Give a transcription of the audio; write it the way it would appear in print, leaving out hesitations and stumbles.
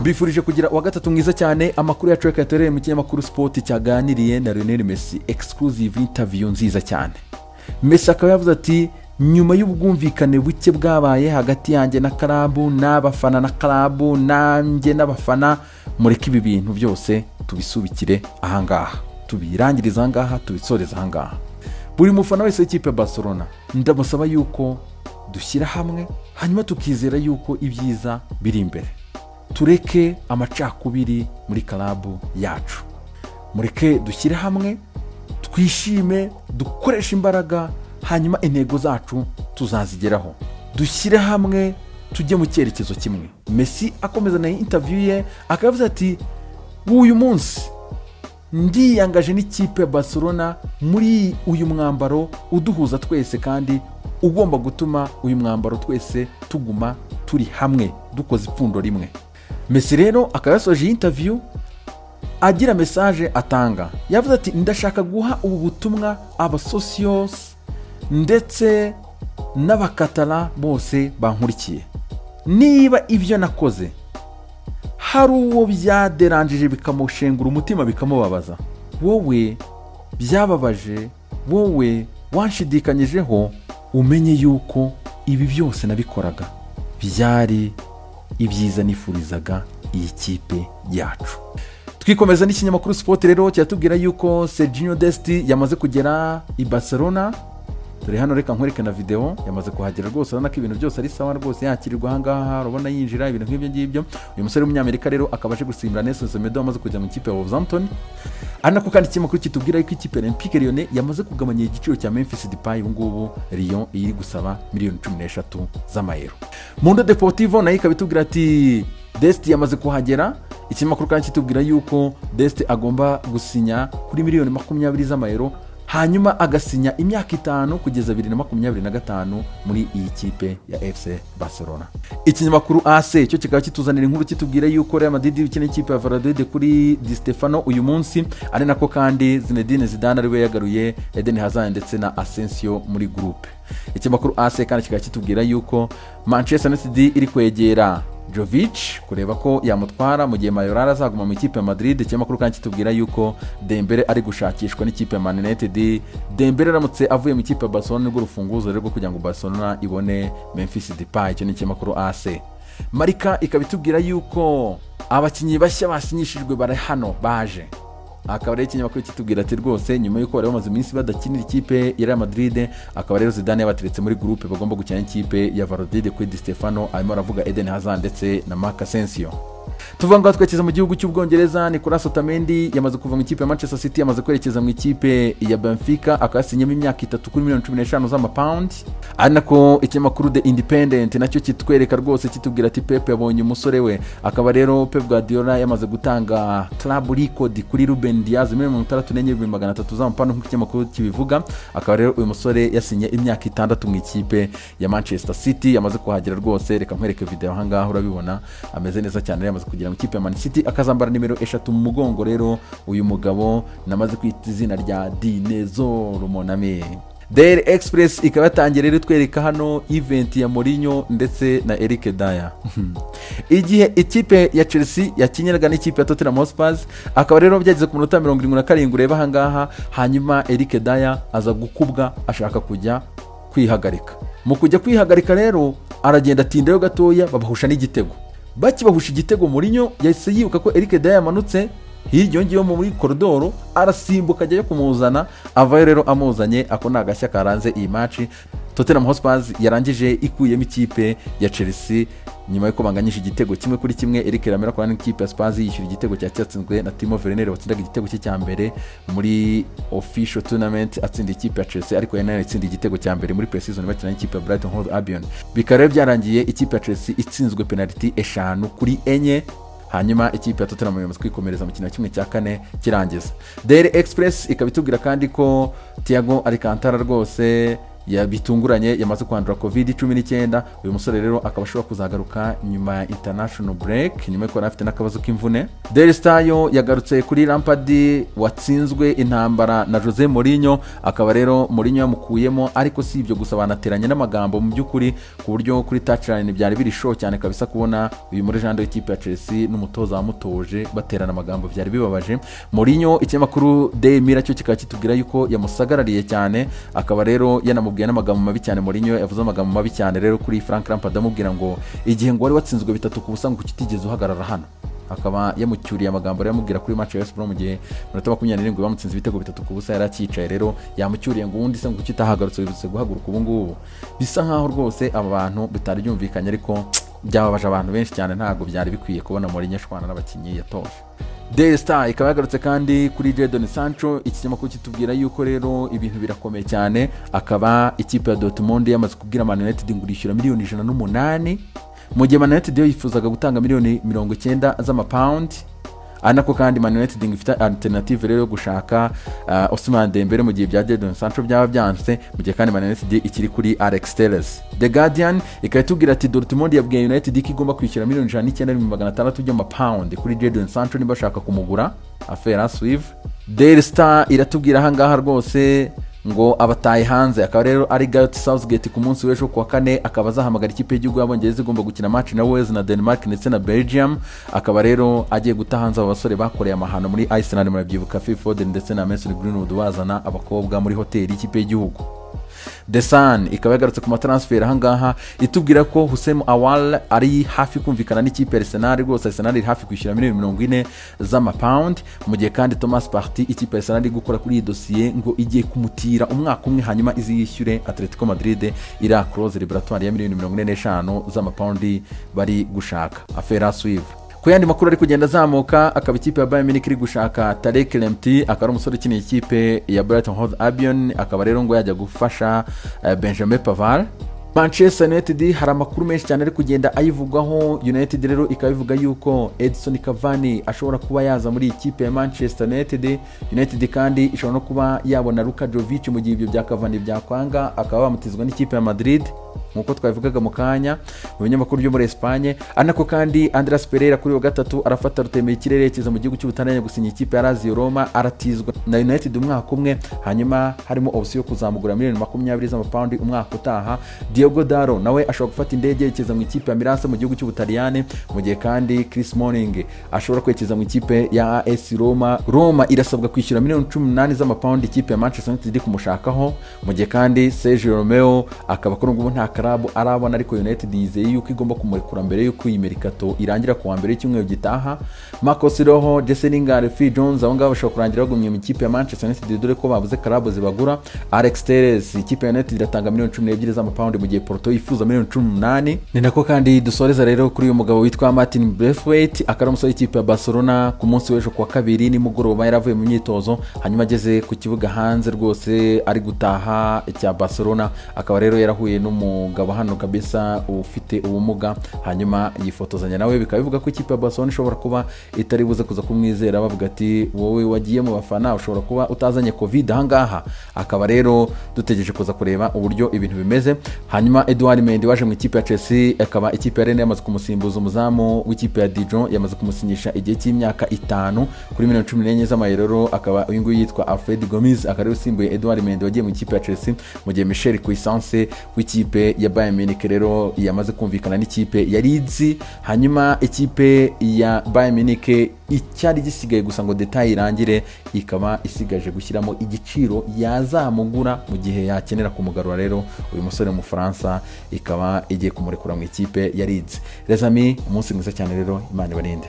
Mbifurije kugira uwa gatatu mwiza cyane. Amakuru yacu reka yatoreye mu kinyamakuru Sport cyaganiriye na Lionel Messi, exclusive interview nziza cyane. Messi akaba yavuze ati: "Nyuma y'ubwumvikane buke bwabaye hagati yanjye na club n'abafana na club nanjye n'abafana, mureke ibi bintu byose tubisubikire ahangaha, tubirangirize ahangaha, tubisoreze ahangaha. Buri mufana wese w'ikipe ya Barcelona ndamusaba yuko dushyira hamwe, hanyuma tukizera yuko ibyiza biri imbere. Tureke amacakubiri muri club yacu, mureke dushyire hamwe, twishime, dukoreshe imbaraga, hanyuma intego zacu tuzazigeraho. Dushyire hamwe, tujye mu cyerekezo kimwe." Messi akomeza na interview ye akavuze ati: "Uyu munsi ndiyangaje n'ikipe ya Barcelona muri uyu mwambaro uduhuza twese kandi ugomba gutuma uyu mwambaro twese tuguma turi hamwe, dukoze ipfundo rimwe." Messi rero akaba yasoje iyi interview agira message atanga. Yavuze ati: "Ndashaka guha ubu butumwa abasocios ndetse n'Abakatara bose bankurikiye. Niba ibyo nakoze hari uwo byaderanjije, bikamushengura umutima, bikamubabaza, wowe byababaje, wowe wanshidikanyijeho, umenye yuko ibi byose nabikoraga byari ibyiza nifurizaga iyi kipe yacu." Twikomeza n'ikinyamakuru Sport rero, kiratubwira yuko Serginho Dest yamaze kugera i Barcelona. Dore hano, reka nkwereke na video. Yamaze kuhagera rwose, urabona ko ibintu byose ari sawa rwose, yakirirwa ahangaha, urabona yinjira, ibintu nk'ibyo ngibyo. Uyu musore w'umunyamerika rero akaba aje gusimbura Nelson Semedo wamaze kujya mu ikipe ya Wolverhampton. Ari nako kandi ikinyamakuru kitubwira yuko ikipe ya Olympique Lyonnais yamaze kugabanya igiciro cya Memphis Depay. Ubu ngubu Lyon iri gusaba miliyoni 13 z'amayero. Mundo Deportivo nayo ikaba itubwira ati: "Dest yamaze kuhagera." Ikinyamakuru kandi kitubwira yuko Dest agomba gusinya kuri miliyoni 20 z'amayero, hanyuma agasinya imyaka 5 kugeza 2025 muri iyi kipe ya FC Barcelona. Ikinyamakuru AC cyo kikaba kituzanira inkuru kitubwira yuko Real Madrid ikina ikipe ya Valladolid kuri Di Stefano uyu munsi. Ari nako kandi Zinedine Zidane ariwe yagaruye Eden Hazard ndetse na Asensio muri groupe. Ikinyamakuru AC kandi kikaba kitubwira yuko Manchester United iri kwegera Jovic kureba ko yamutwara, mu gihe Mayoral azaguma mu ikipe ya Madrid. Ikinyamakuru kandi kitubwira yuko Dembele ari gushakishwa n'ikipe ya Man United. Dembele aramutse avuye mu ikipe ya Barcelona, nibwo rufunguzo rero rwo kugira ngo Barcelona ibone Memphis Depay. Icyo ni ikinyamakuru AC. Marca ikaba itubwira yuko abakinnyi bashya basinyishijwe bari hano baje. Akaba rero ikinyamakuru kitubwira ati rwose nyuma y'uko bari bamaze iminsi badakinira ikipe ya Real Madrid, akaba rero Zidane yabateretse muri groupe bagomba gukina n'ikipe ya Valladolid kuri Di Stefano. Arimo aravuga Eden Hazard ndetse na Marc Asensio. Tuvuga ngo twerekeza mu gihugu cy'Ubwongereza. Nicolas Otamendi yamaze kuva mu ikipe ya Manchester City, yamaze kwerekeza mu ikipe ya Benfica, akaba yasinyemo imyaka 3 kuri miliyoni 15 z'amapawundi. Ari nako ikinyamakuru The Independent nacyo kitwereka rwose, kitubwira ati Pep yabonye umusore we. Akaba rero Pep Guardiola yamaze gutanga club record kuri Ruben Dias, miliyoni 64,300 z'amapawundi, nk'uko ikinyamakuru kibivuga. Akaba rero uyu musore yasinye imyaka 6 mu ikipe ya Manchester City, yamaze kuhagera rwose. Reka nkwereke video ahangaha, urabibona ameze neza cyane. Yamaze kugera mu ikipe ya Man City, akazambara nimero 3 mu mugongo. Rero uyu mugabo namaze kwita izina rya Dinosaur, mon ami. Daily Express ikaba yatangiye rero itwereka hano event ya Mourinho ndetse na Eric Dier igihe ikipe ya Chelsea yakiniraga n'ikipe ya Tottenham Hotspur. Akaba rero byageze ku minota 77, ureba ahangaha, hanyuma Eric Dier aza gukubwa, ashaka kujya kwihagarika. Mu kujya kwihagarika rero aragenda atindayo gatoya, babahusha n'igitego. Bakibahusha igitego, Mourinho yahise yibuka ko Eric Dier yamanutse hirya ngiyo muri koridoro, arasimbuka ajyayo kumuzana, avayo rero amuzanye. Ako ni agashya karanze iyi match Tottenham Hotspur yarangije ikuyemo ikipe ya Chelsea nyuma y'uko banganyije igitego 1-1. Eric Lamela akora n'ikipe ya Spurs yishyura igitego cya cyatsinzwe na Timo Werner, watsindaga igitego cye cya mbere muri official tournament atsinda ikipe ya Chelsea, ariko yari nayo itsinda igitego cya mbere muri pre-season bakina n'ikipe ya Brighton Hove Albion. Bikaba rero byarangiye ikipe ya Chelsea itsinzwe penalty 5-4, hanyuma ikipe ya Tottenham yamaze kwikomereza mu kintu 1/4 kirangiza. Daily Express ikaba itubwira kandi ko Thiago Alcantara rwose Bitunguranye yamaze kwandura COVID-19. Uyu musore rero akaba ashobora kuzagaruka nyuma ya international break, nyuma yuko yari afite n'akabazo k'imvune. Daily Star yo yagarutse kuri Lampard watsinzwe intambara na Jose Mourinho, akaba rero Mourinho yamukuyemo, ariko si ibyo gusa, banateranye n'amagambo mu by'ukuri, ku buryo kuri touchline byari biri show cyane kabisa kubona uyu muri jando w'ikipe ya Chelsea n'umutoza wamutoje baterana amagambo, byari bibabaje. Mourinho, ikinyamakuru Daily Mirror cyo kikaba kitubwira yuko yamusagarariye cyane, akaba rero yanamubwiye n'amagambo mabi cyane. Mourinho yavuze amagambo mabi cyane rero kuri Frank Lampard, amubwira ngo igihe ngo wari watsinzwe 3-0 ngo kuki utigeze uhagarara hano. Akaba yamucyuriye amagambo rero amubwira kuri match ya West Brom, mu gihe minota 27 bamutsinze ibitego 3-0 yari acyicaye, rero yamucyuriye ngo ubundi se ngo kuki utahagarutse, wibutse guhaguruka ubu ngubu. Bisa nkaho rwose aba bantu bitari byumvikanye, ariko byababaje abantu benshi cyane, ntabwo byari bikwiye kubona Mourinho ashwana n'abakinnyi yatoje. Daily Star ikaba yagarutse kandi kuri Jadon Sancho, ikinyamakuru kitubwira yuko rero ibintu birakomeye cyane, akaba ikipe ya Dortmund yamaze kubwira Man United ngo urishyura miliyoni 108, mu gihe Man United yo yifuzaga gutanga miliyoni 90 z'amapawundi. Ari nako kandi Man United ngo ifite alternative rero yo gushaka Ousmane Dembele mu gihe bya Jadon Sancho byaba byanze, mu gihe kandi Man United ikiri kuri Alex Telles. The Guardian ikaba itubwira ati Dortmund yabwiye United ko igomba kwishyura miliyoni 109,600 by'amapawundi kuri Jadon Sancho niba bashaka kumugura, affaire à suivre. Daily Star iratubwira ahangaha rwose ngo abataye hanze, akaba rero ari Gareth Southgate ku munsi w'ejo kuwa kane, akaba azahamagara ikipe y'igihugu y'Abongereza igomba gukina match na Wales na Denmark ndetse na Belgium. Akaba rero agiye guta hanze aba basore bakoreye amahano muri Iceland, murabyibuka Phil Foden ndetse na Mason Greenwood bazana abakobwa muri hoteli y'ikipe y'igihugu. The Sun ikaba yagarutse ku matransfer ahangaha, itubwira ko Hussein Awal ari hafi kumvikana n'ikipe ya Arsenal, rwose Arsenal iri hafi kwishyura miliyoni 40 z'amapawundi, mu gihe kandi Thomas Partey ikipe ya Arsenal iri gukora kuri iyi dosiye ngo igiye kumutira umwaka umwe, hanyuma iziyishyure Atletico Madrid ira clause liberatoire ya miliyoni 45 z'amapawundi bari gushaka, affaire à suivre. Ku yandi makuru ari kugenda azamuka, akaba ikipe ya Bayern Munich iri gushaka Tarek Lamptey, akaba ari umusore ukiniye ikipe ya Brighton Hove Albion, akaba rero ngo yajya gufasha Benjamin Pavard. Manchester United hari amakuru menshi cyane ari kugenda ayivugwaho. United rero ikaba ivuga yuko Edison Cavani ashobora kuba yaza muri ikipe ya Manchester United. United kandi ishobora no kuba yabona Luka Jovic mu gihe ibyo bya Cavani byakwanga, akaba bamutizwa n'ikipe ya Madrid nkuko twabivugaga mu kanya mu binyamakuru byo muri Espagne. Anako kandi Andreas Pereira kuri wa gatatu arafata rutemeye ikirere yerekeza mu gihugu cy'Ubutaliyani gusinya ikipe ya Lazio Roma, aratizwa na United umwaka umwe, hanyuma harimo option yo kuzamugura miliyoni 20 z'amapawundi umwaka utaha. Diogo Dalot nawe ashobora gufata indege yerekeza mu ikipe ya Milan mu gihugu cy'Ubutaliyani, mu gihe kandi Chris Smalling ashobora kwerekeza mu ikipe ya AS Roma. Roma irasabwa kwishyura miliyoni 18 z'amapawundi ikipe ya Manchester United iri kumushakaho, mu gihe kandi Sergio Romeo akaba kuri ubu nta karabu arabona, ariko United yizeye yuko igomba kumurekura mbere yuko iyi merikato irangira ku wa mbere y'icyumweru gitaha. Marcos Rojo, Jesse Lingard, Phil Jones abo ngabo bashobora kurangira bagumye mu ikipe ya Manchester United dore ko babuze karabu zibagura. Alex Telles ikipe ya United iratanga miliyoni 12 z'amapawundi mu gihe Porto yifuza miliyoni 18. Ni nako kandi dusoreza rero kuri uyu mugabo witwa Martin Braithwaite, akaba ari umusore w'ikipe ya Barcelona. Ku munsi w'ejo kuwa kabiri nimugoroba yari avuye mu myitozo, hanyuma ageze ku kibuga hanze rwose ari gutaha cya Barcelona, akaba rero yarahuye n'umugabo hano kabisa ufite ubumuga, hanyuma yifotozanya nawe, bikaba bivuga ko ikipe ya Barcelona ishobora kuba itari buze kuza kumwizera, bavuga ati wowe wagiye mu bafana ushobora kuba utazanye COVID ahangaha. Akaba rero dutegereje kuza kureba uburyo ibintu bimeze. Hanyuma Edouard Mendy waje mu ikipe ya Chelsea, akaba ikipe ya Rennes yamaze kumusimbuza umuzamu w'ikipe ya Dijon, yamaze kumusinyisha igihe cy'imyaka 5 kuri miliyoni 14 z'amayero. Akaba uyu nguyu yitwa Alfred Gomis, akaba ari usimbuye Edouard Mendy wagiye mu ikipe ya Chelsea, mu gihe Michel Cuisance w'ikipe ya Bayern Munich rero yamaze kumvikana n'ikipe ya Leeds. Hanyuma ikipe ya Bayern Munich icyari gisigaye gusa ngo detail irangire, ikaba isigaje gushyiramo igiciro yazamugura mu gihe yakenera kumugarura. Rero uyu musore w'Umufaransa ikaba igiye kumurekura mu ikipe ya Leeds. Les amis, umunsi mwiza cyane rero, Imana ibarinde.